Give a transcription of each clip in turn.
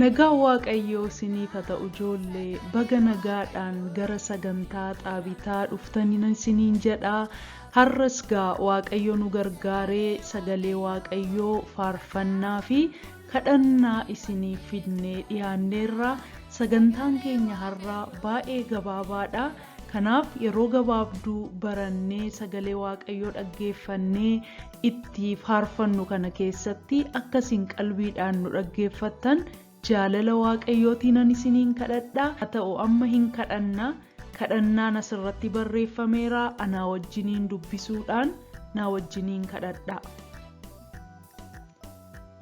Nagaan Waaqayyoo isiniif haa ta'u ijoollee baga nagaadhaan gara sagantaa xaabitaa dhuftanii isiniin jedha. Har'as gaa Waaqayyo nu gargaaree sagalee Waaqayyoo faarfannaa fi kadhannaa isiniif fidnee dhiyaanneerra. Sagantaan keenya har'aa baay'ee gabaabaadha. Kanaaf yeroo gabaabduu barannee sagalee Waaqayyoo dhaggeeffannee itti faarfannu kana keessatti akkasiin qalbiidhaan nu dhaggeeffattan jaalala Waaqayyootiin ani isiniin kadhadha. Haa ta'u amma hin kadhanna. Kadhannaan asirratti barreeffameera. Anaa wajjiniin dubbisuudhaan naa wajjiniin kadhadha.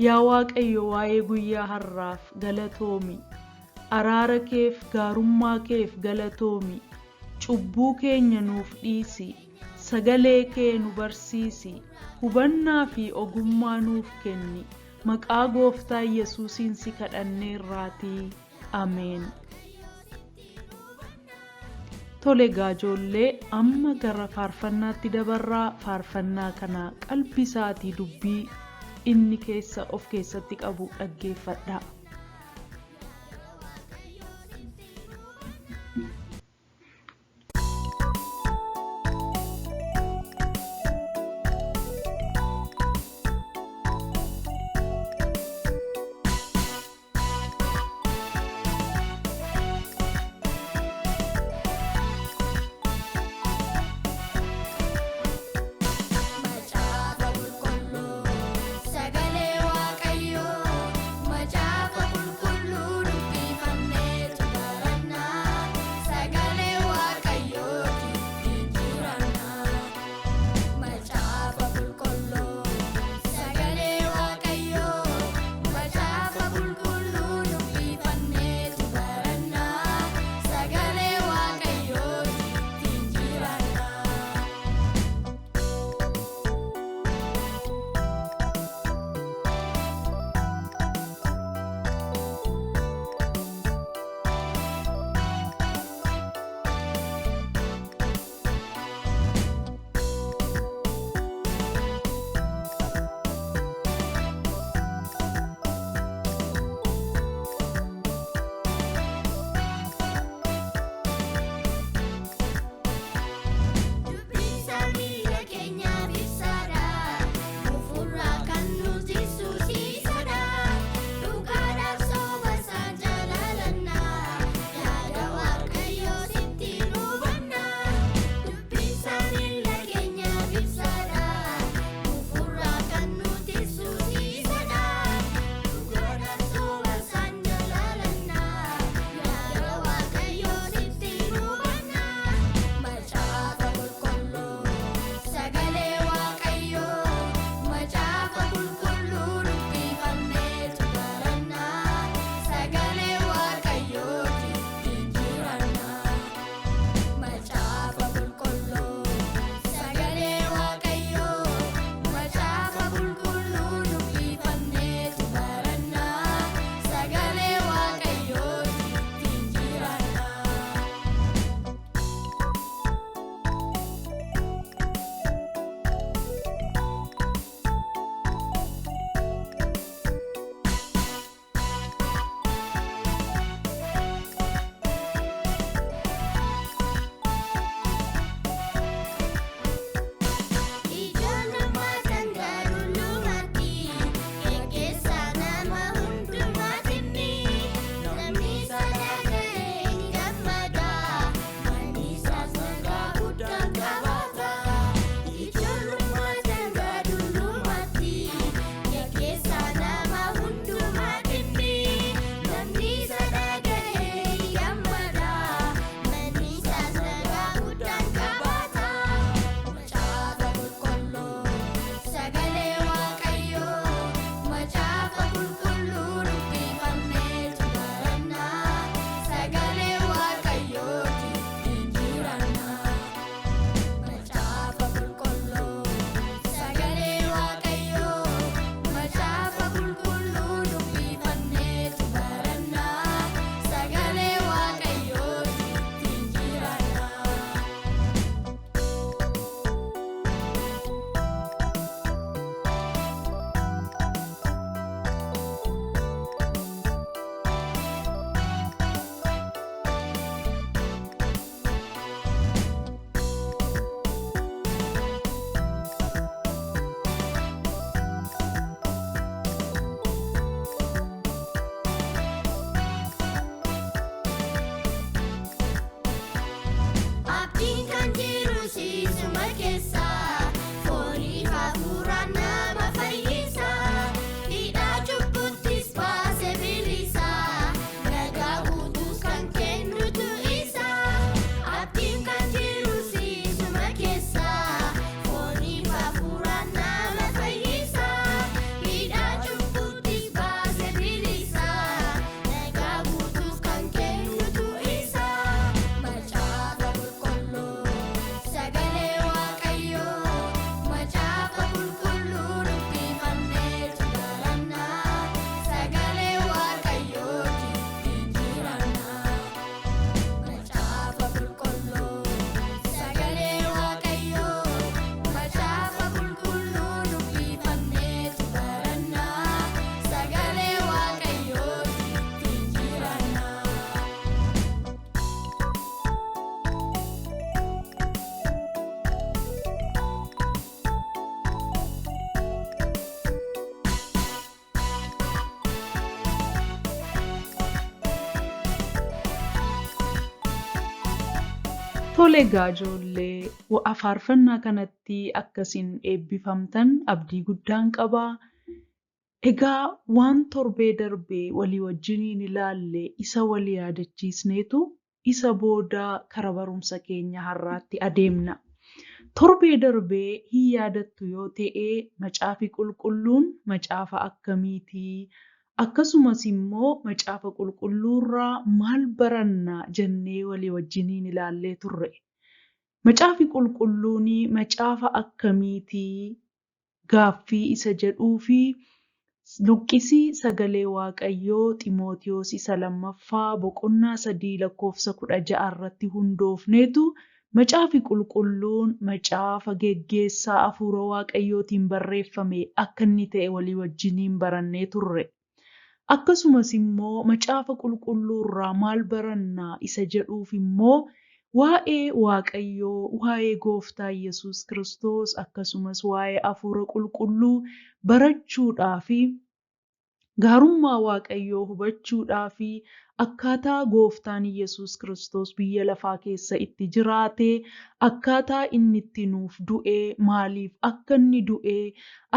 Yaa Waaqayyo waa'ee guyyaa har'aaf galatoomi. Araara keef gaarummaa keef galatoomi. Cubbuu keenya nuuf dhiisi. Sagalee kee nu barsiisi. Hubannaa fi ogummaa nuuf kenni. Maqaa gooftaa Yesuusiin si kadhanneerraatii. Ameen. Tole egaa ijoollee amma gara faarfannaatti dabarraa faarfannaa kana qalbii isaatii dubbii inni keessa of keessatti qabu dhaggeeffadhaa. Macaafa qulqulluu sagalee waaqayyoo macaafa. Tole egaa ijoollee faarfannaa kanatti akkasiin eebbifamtan abdii guddaan qabaa. Egaa waan torbee darbee walii wajjiniin ilaalle isa walii yaadachiisneetu isa booda kara barumsa keenya har'aatti adeemna. Torbee darbee hin yaadattu yoo ta'e macaafi qulqulluun macaafa akkamiitii? Akkasumas immoo macaafa qulqulluurraa maal baranna jennee walii wajjiniin ilaallee turre. Macaafi qulqulluun macaafa akkamiitii? Gaaffii isa jedhuu fi luqqisii sagalee Waaqayyoo Ximootiyoos isa lammaffaa boqonnaa 3 lakkoofsa 16 irratti hundoofneetu macaafi qulqulluun macaafa geggeessaa hafuura Waaqayyootiin barreeffame akka inni ta'e walii wajjiniin barannee turre. Akkasumas immoo macaafa qulqulluurraa maal baranna isa jedhuuf immoo waa'ee Waaqayyoo, waa'ee Gooftaa Yesuus Kiristoos akkasumas waa'ee hafuura qulqulluu barachuudhaa fi gaarummaa Waaqayyoo hubachuudhaa fi akkaataa Gooftaan Yesuus Kiristoos biyya lafaa keessa itti jiraate, akkaataa inni itti nuuf du'e, maaliif akka inni du'e,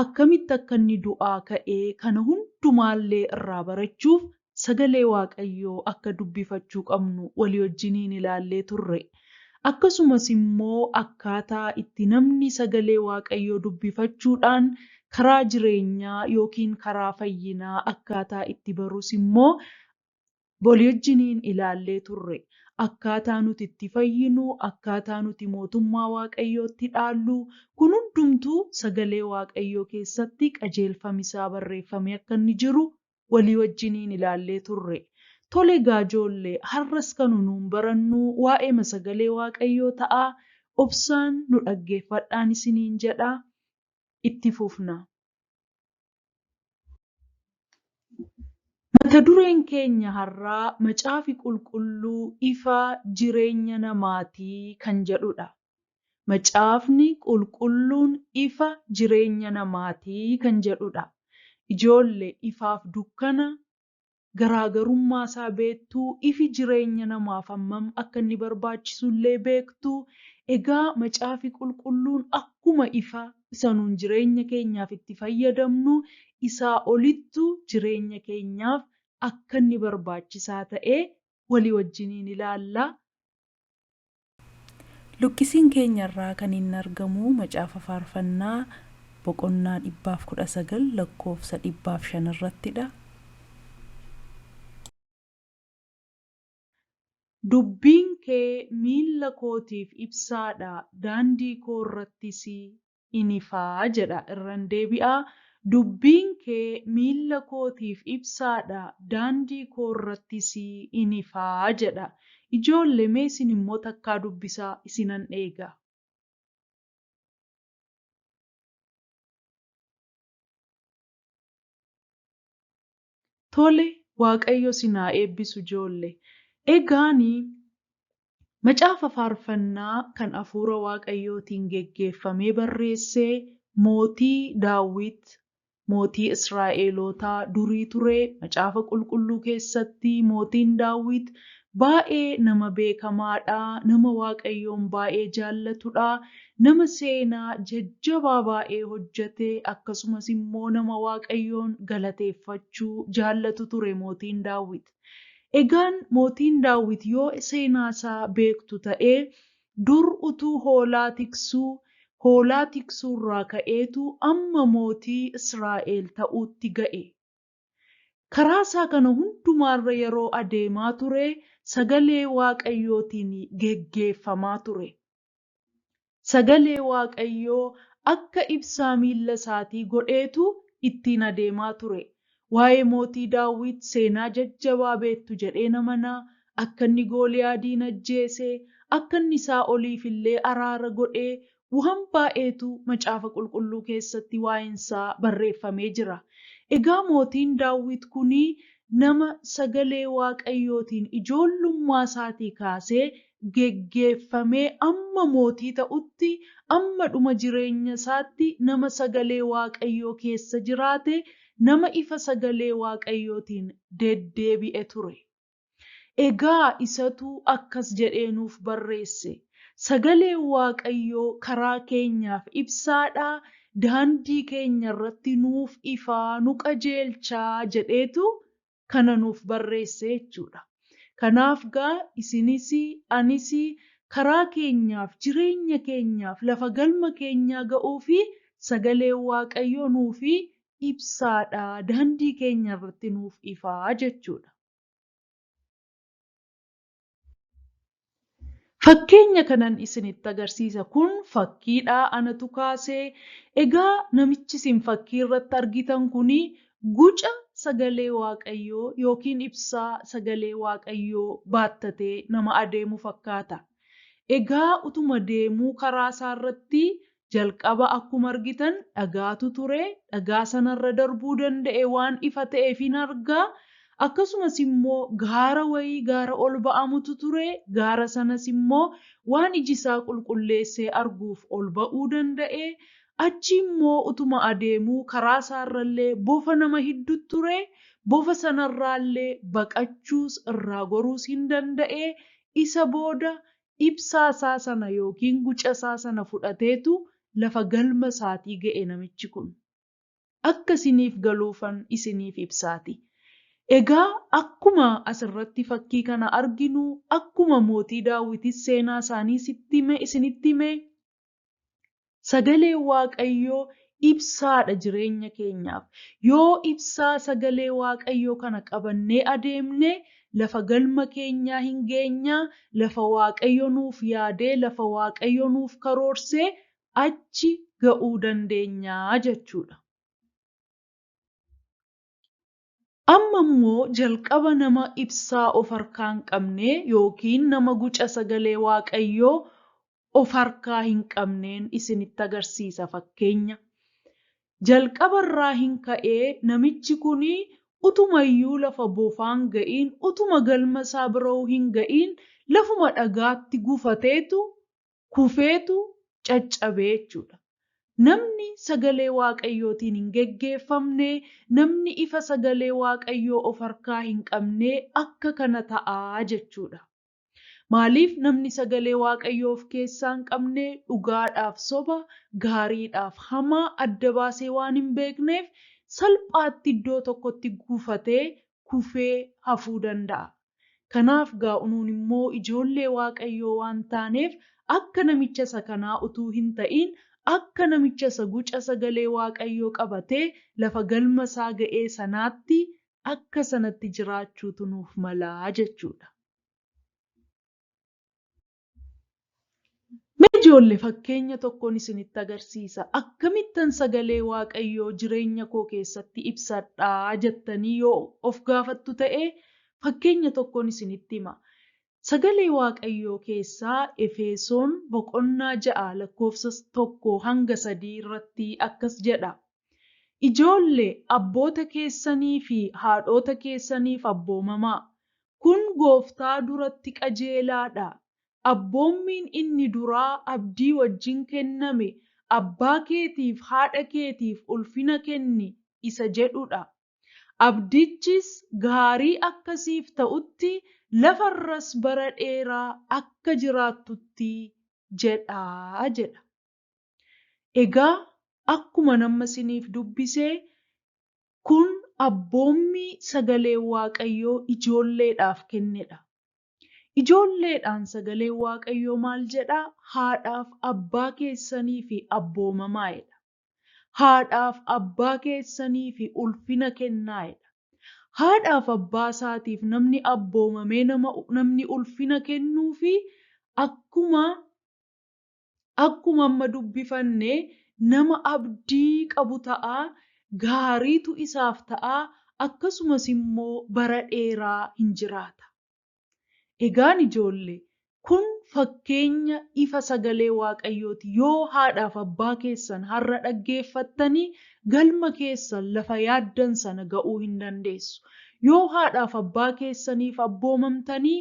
akkamitti akka inni du'aa ka'e, kana hundumaallee irraa barachuuf sagalee Waaqayyoo akka dubbifachuu qabnu walii wajjiniin ilaallee turre. Akkasumas immoo akkaataa itti namni sagalee Waaqayyoo dubbifachuudhaan karaa jireenyaa yookiin karaa fayyinaa akkaataa itti barus immoo walii wajjiniin ilaallee turre. Akkaataa nuti itti fayyinu, akkaataa nuti mootummaa Waaqayyootti dhaallu, kun hundumtuu sagalee Waaqayyoo keessatti qajeelfamisaa barreeffamee akka inni jiru walii wajjiniin ilaallee turre. Tole egaa ijoollee har'as kan nuun barannu waa'eema sagalee Waaqayyoo ta'a. Obsaan nu dhaggeeffadhaan isiniin jedha. Itti fufna. Mata dureen keenya har'aa macaafi qulqulluu ifa jireenya namaatii kan jedhudha. Macaafni qulqulluun ifa jireenya namaatii kan jedhudha. Ijoollee ifaaf dukkana garaagarummaa isaa beektuu, ifi jireenya namaaf hammam akka inni barbaachisu illee beektuu. Egaa macaafi qulqulluun akkuma ifa isa nuun jireenya keenyaaf itti fayyadamnu isaa olittu jireenya keenyaaf akka inni barbaachisaa ta'e walii wajjiniin ilaalla. Luqqisiin keenyarraa kan inni argamu macaafa faarfannaa boqonnaa 119 lakkoofsa 105 irrattidha. Dubbiin kee miilla kootiif ibsaadha, daandii koo irrattis in ifa jedha. Irran deebi'a. Dubbiin kee miilla kootiif ibsaadha, daandii koo irrattis in ifa jedha. Ijoollee mee isin immoo takkaa dubbisaa isinan eega. Tole, Waaqayyo isin haa eebbisu ijoolle. Egaani macaafa faarfannaa kan hafuura Waaqayyootiin geggeeffamee barreesse mootii Daawit mootii Israa'elootaa durii ture. Macaafa qulqulluu keessatti mootiin Daawit baay'ee nama beekamaadha. Nama Waaqayyoon baay'ee jaallatudha. Nama seenaa jajjabaa baay'ee hojjete akkasumas immoo nama Waaqayyoon galateeffachuu jaallatu ture mootiin Daawit. Egaan mootiin Daawit yoo seenaa isaa beektu ta'ee dur utuu hoolaa tiksuu hoolaa tiksuurraa ka'eetu amma mootii Israa'el ta'uutti ga'e. Karaa isaa kana hundumaarra yeroo adeemaa ture sagalee Waaqayyootiin geggeeffamaa ture. Sagalee Waaqayyoo akka ibsaa miilla isaatii godheetu ittiin adeemaa ture. Waa'ee mootii Daawit seenaa jajjabaa beektu jedheen amana. Akka inni Gooliyaadiin ajjeese, akka inni Saa'oliif illee araara godhe, waan baay'eetu macaafa qulqulluu keessatti waa'een isaa barreeffamee jira. Egaa mootiin Daawit kuni nama sagalee Waaqayyootiin ijoollummaa isaatii kaasee geggeeffamee amma mootii ta'utti, amma dhuma jireenya isaatti nama sagalee Waaqayyoo keessa jiraate, nama ifa sagalee Waaqayyootiin deddeebi'e ture. Egaa isatu akkas jedhee nuuf barreesse. Sagaleen Waaqayyoo karaa keenyaaf ibsaadha, daandii keenya irratti nuuf ifaa, nu qajeelchaa jedheetu kana nuuf barreesse jechuudha. Kanaaf gaa isinis anis karaa keenyaaf, jireenya keenyaaf, lafa galma keenyaa ga'uu fi sagaleen Waaqayyoo nuuf ibsaadha, daandii keenya irratti nuuf ifaa jechuudha. Fakkeenya kanan isinitti agarsiisa. Kun fakkiidha anatu kaasee. Egaa namichi isin fakkii irratti argitan kun guca sagalee Waaqayyoo yookiin ibsaa sagalee Waaqayyoo baattatee nama adeemu fakkaata. Egaa utuma deemuu karaa isaa irratti jalqaba akkuma argitan dhagaatu ture. Dhagaa sanarra darbuu danda'e waan ifa ta'eef hin argaa. Akkasumas immoo gaara wayii gaara ol ba'amutu ture. Gaara sanas immoo waan iji isaa qulqulleessee arguuf ol ba'uu danda'e. Achi immoo utuma adeemuu karaa isaarrallee bofa nama hiddu ture. Bofa sanarraallee baqachuus irraa goruus hin danda'e. Isa booda ibsaa isaa sana yookiin guca isaa sana fudhateetu lafa galma isaatii ga'e namichi kun. Akka isiniif galuufan isiniif ibsaati. Egaa akkuma asirratti fakkii kana arginu, akkuma mootii Daawwitis seenaa isaanii isinitti hime, sagaleen Waaqayyoo ibsaadha jireenya keenyaaf. Yoo ibsaa sagalee Waaqayyoo kana qabannee adeemne lafa galma keenyaa hin geenyaa, lafa Waaqayyo nuuf yaadee, lafa Waaqayyo nuuf karoorsee achi ga'uu dandeenyaa jechuudha. Amma immoo jalqaba nama ibsaa of harkaa hin qabne yookiin nama guca sagalee Waaqayyoo of harkaa hin qabneen isinitti agarsiisa fakkeenya. Jalqaba irraa hin ka'ee namichi kun utumayyuu lafa bofaan ga'iin, utuma galma isaa bira'uu hin ga'iin lafuma dhagaatti gufateetu kufeetu caccabee jechuudha. Namni sagalee Waaqayyootiin hin geggeeffamne, namni ifa sagalee Waaqayyoo of harkaa hin qabne akka kana ta'aa jechuudha. Maaliif namni sagalee Waaqayyoo of keessaa hin qabne dhugaadhaaf soba, gaariidhaaf hamaa adda baasee waan hin beekneef salphaatti iddoo tokkotti gufatee kufee hafuu danda'a. Kanaaf gaa nuun immoo ijoollee Waaqayyoo waan taaneef akka namicha isa kanaa utuu hin ta'iin akka namicha isa guca sagalee Waaqayyoo qabatee lafa galma isaa ga'ee sanaatti akka sanatti jiraachuutu nuuf malaa jechuudha. Mee ijoollee fakkeenya tokkoon isinitti agarsiisa. Akkamittan sagalee Waaqayyoo jireenya koo keessatti ibsadhaa jettanii yoo of gaafattu ta'e fakkeenya tokkoon isinitti hima. Sagalee Waaqayyoo keessaa Efesoon boqonnaa 6 lakkoofsa 1 hanga 3 irratti akkas jedha. Ijoollee, abboota keessanii fi haadhota keessaniif abboomamaa. Kun Gooftaa duratti qajeelaa dha. Abboommiin inni duraa abdii wajjin kenname, Abbaa keetiif haadha keetiif ulfina kenni isa jedhu dha. Abdichis gaarii akka siif ta'utti, lafa irras bara dheeraa akka jiraattutti jedha jedha. Egaa akkuman amma isiniif dubbise kun abboommii sagaleen Waaqayyoo ijoolleedhaaf kennedha. Ijoolleedhaan sagaleen Waaqayyoo maal jedhaa? Haadhaaf abbaa keessaniif abboomamaa jedha. Haadhaaf abbaa keessaniif ulfina kennaa jedha. Haadhaaf abbaa isaatiif namni abboomamee nama namni ulfina kennuufi akkuma akkuma amma dubbifanne nama abdii qabu ta'a, gaariitu isaaf ta'a, akkasumas immoo bara dheeraa hin jiraata. Egaan ijoolle, kun fakkeenya ifa sagalee Waaqayyooti. Yoo haadhaaf abbaa keessan har'a dhaggeeffattanii galma keessan lafa yaaddan sana ga'uu hin dandeessu. Yoo haadhaaf abbaa keessaniif abboomamtanii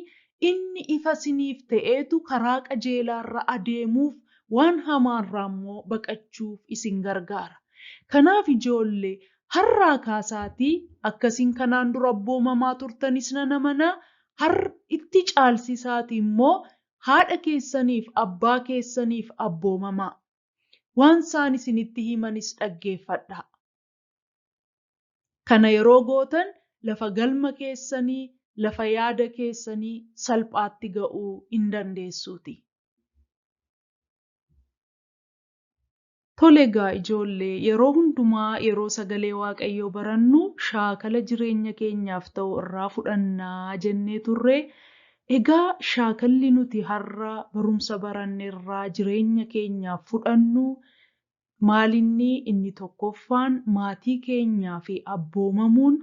inni ifa isiniif ta'eetu karaa qajeelaarra adeemuuf waan hamaarraa immoo baqachuuf isin gargaara. Kanaaf ijoolle, har'aa kaasaatii akkasiin kanaan dura abboomamaa turtanis nan amana, har itti caalsisaatii immoo Haadha keessaniif abbaa keessaniif abboomamaa. Waan isaan isinitti himanis dhaggeeffadhaa. Kana yeroo gootan lafa galma keessanii, lafa yaada keessanii salphaatti ga'uu hin dandeessuuti. Tole egaa ijoollee, yeroo hundumaa yeroo sagalee Waaqayyoo barannu shaakala jireenya keenyaaf ta'u irraa fudhannaa jennee turre. Egaa shaakalli nuti har'a barumsa baranne irraa jireenya keenyaaf fudhannu maalinni? Inni tokkoffaan maatii keenyaa fi abboomamuun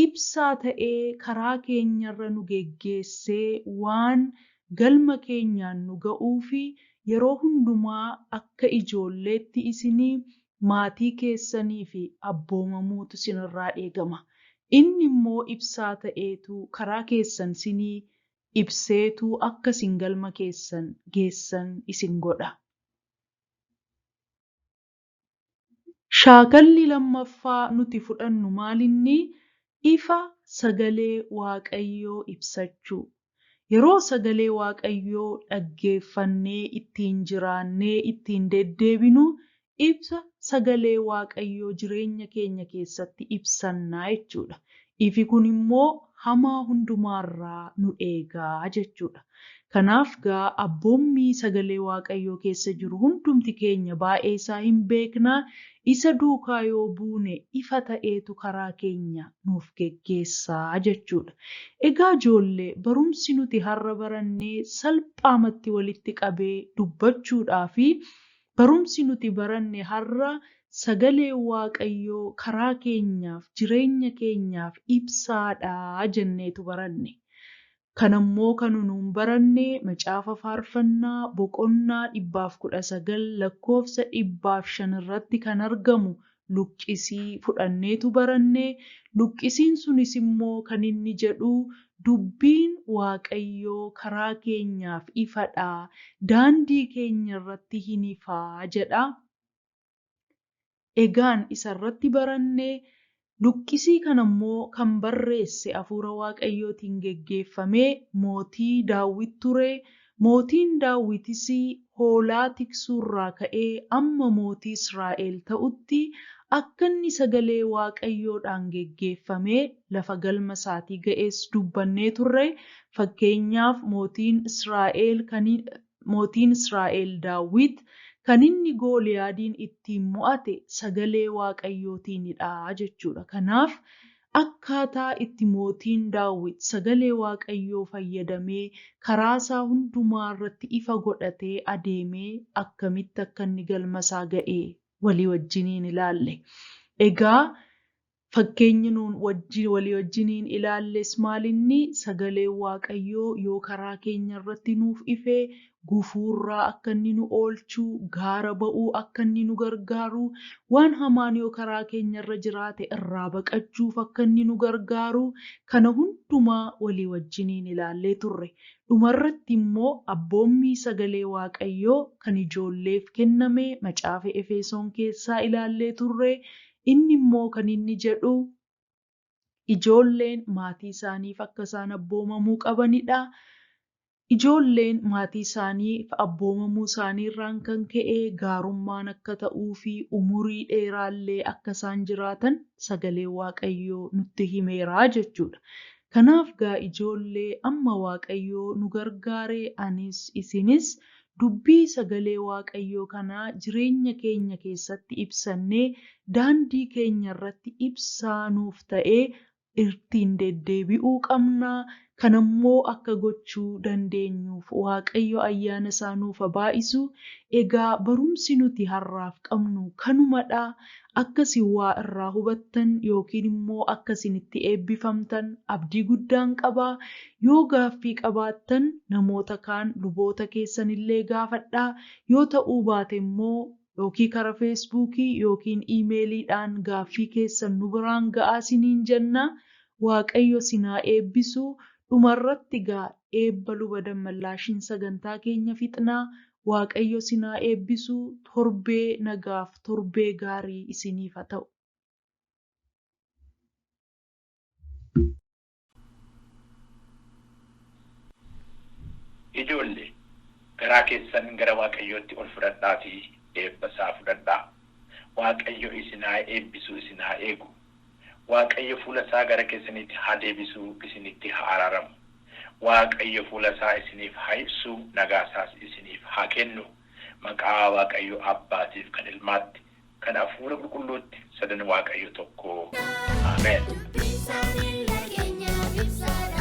ibsaa ta'ee karaa keenyarra nu geggeessee waan galma keenyaan nu ga'uu fi yeroo hundumaa akka ijoolleetti isinii maatii keessanii fi abboomamuutu isinirraa eegama. Inni immoo ibsaa ta'eetu karaa keessan isinii ibseetu akka isin galma keessan geessan isin godha. Shaakalli lammaffaa nuti fudhannu maalinni? Ifa sagalee Waaqayyoo ibsachuu. Yeroo sagalee Waaqayyoo dhaggeeffannee ittiin jiraannee ittiin deddeebinu ibsa sagalee Waaqayyoo jireenya keenya keessatti ibsannaa jechuudha. Ifi kun immoo hamaa hundumaarraa nu eegaa jechuudha. Kanaaf gaa abboommii sagalee Waaqayyoo keessa jiru hundumti keenya baay'ee isaa hin beeknaa. Isa duukaa yoo buune ifa ta'eetu karaa keenya nuuf geggeessaa jechuudha. Egaa ijoollee, barumsi nuti har'a barannee salphaamatti walitti qabee dubbachuudhaa fi barumsi nuti baranne har'a sagalee Waaqayyoo karaa keenyaaf jireenya keenyaaf ibsaadha jenneetu baranne. Kanammoo kan nuun baranne macaafa faarfannaa boqonnaa 119 lakkoofsa 105 irratti kan argamu luqqisii fudhanneetu baranne. Luqqisiin sunis immoo kan inni jedhu dubbiin Waaqayyoo karaa keenyaaf ifadha, daandii keenya irratti hin ifaa jedha. Egaan isarratti baranne. Luqqisii kanammoo kan barreesse hafuura Waaqayyootiin geggeeffamee mootii Daawit ture. Mootiin Daawitis hoolaa tiksuurraa ka'ee amma mootii Israa'el ta'utti akka inni sagalee Waaqayyoodhaan geggeeffamee lafa galma isaatii ga'es dubbannee turre. Fakkeenyaaf mootiin Israa'el Daawit kan inni Gooliyaadiin ittiin mo'ate sagalee Waaqayyootiinidha jechuudha. Kanaaf akkaataa itti mootiin Daawit sagalee Waaqayyoo fayyadamee karaa isaa hundumaa irratti ifa godhatee adeemee akkamitti akka inni galma isaa ga'e walii wajjiniin ilaalle. Egaa fakkeenyi nuun walii wajjiniin ilaalles maalinni? Sagaleen Waaqayyoo yoo karaa keenya irratti nuuf ife gufuurraa akka inni nu oolchu, gaara ba'uu akka inni nu gargaaru, waan hamaan yoo karaa keenya irra jiraate irraa baqachuuf akka inni nu gargaaru, kana hundumaa walii wajjiniin ilaallee turre. Dhumarratti immoo abboommii sagalee Waaqayyoo kan ijoolleef kenname macaafa Efesoon keessaa ilaallee turre. Inni immoo kan inni jedhu ijoolleen maatii isaaniif akka isaan abboomamuu qabanidha. Ijoolleen maatii isaaniif abboomamuu isaaniirraan kan ka'e gaarummaan akka ta'uu fi umurii dheeraallee akka isaan jiraatan sagalee Waaqayyoo nutti himeera jechuudha. Kanaaf gaa ijoollee, amma Waaqayyoo nu gargaaree anis isinis dubbii sagalee Waaqayyoo kanaa jireenya keenya keessatti ibsannee daandii keenya irratti ibsaa nuuf ta'ee ittiin deddeebi'uu qabna. Kanammoo akka gochuu dandeenyuuf Waaqayyo ayyaana isaa nuuf haa baay'isu. Egaa barumsi nuti har'aaf qabnu kanumadha. Akka isin waa irraa hubattan yookiin immoo akka isin itti eebbifamtan abdii guddaan qaba. Yoo gaaffii qabaattan namoota kaan luboota keessanillee gaafadhaa. Yoo ta'uu baate immoo yookiin karaa feesbuukii yookiin iimeeliidhaan gaaffii keessan nu biraan ga'aa isiniin jenna. Waaqayyo isin haa eebbisu. Dhumarratti egaa eebba luba Dammallaashiin sagantaa keenya fixnaa. Waaqayyo isin haa eebbisu. Torbee nagaaf torbee gaarii isiniif haa ta'u. Ijoollee, Garaa keessan gara Waaqayyootti ol fudhadhaatii eebba isaa fudhadhaa. Waaqayyo isin haa eebbisu, isin haa eegu. Waaqayyo fuula isaa gara keessanitti haa deebisu, isinitti haa araaramu. Waaqayyo fuula isaa isiniif haa ibsu, nagaa isaas isiniif haa kennu. Maqaa Waaqayyo Abbaatiif kan Ilmaatti, kan Hafuura Qulqulluutti sadan Waaqayyo tokko. Ameen. Dubbiin isaa miilla keenyaaf ibsaadha.